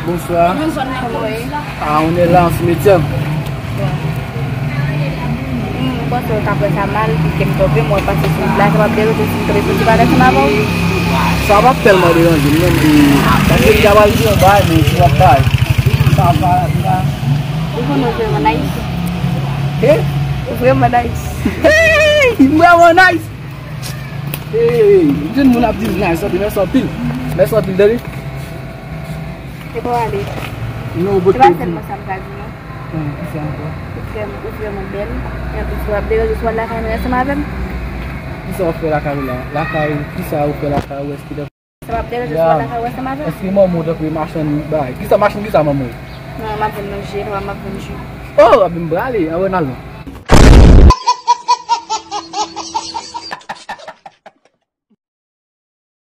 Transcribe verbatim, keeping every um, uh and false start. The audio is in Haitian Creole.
Bonswa. Ah, on est là en cimetière. M panse w ka pran sa mal, piske m tonbe, mwen pase sou wout la, sa p ap deranje si m tonbe sou ti bagay sa m avè w? Sa p ap tèlman deranje m, non, men paske m ta pral di yon bagay, men si w ap bay. Sa va, sa. Ou konnen w vrèman nice. He? Ou vrèman nice. Hey! M vrèman nice! Hey! M jwenn moun ap di m nice, anpil, mèsi anpil. Mèsi anpil, tande. E pa w ale. Non, bote. Se pa sèlman sa m ka di, non. Hmm, kisa ankò? Ou vrèman, ou vrèman bèl. E anplis, w ap deranje si w al lakay mwen ansanm avè m? Kisa w ap fè lakay ou la? Lakay, kisa ou fè lakay ou? Èske sa p ap deranje si w al lakay ou ansanm avè m? Èske manman w tankou machann bagay? Kisa machann, kisa manman w? Non, m ap vann manje, papa m ap vann ji. Oh, ebyen m prale, ann al non.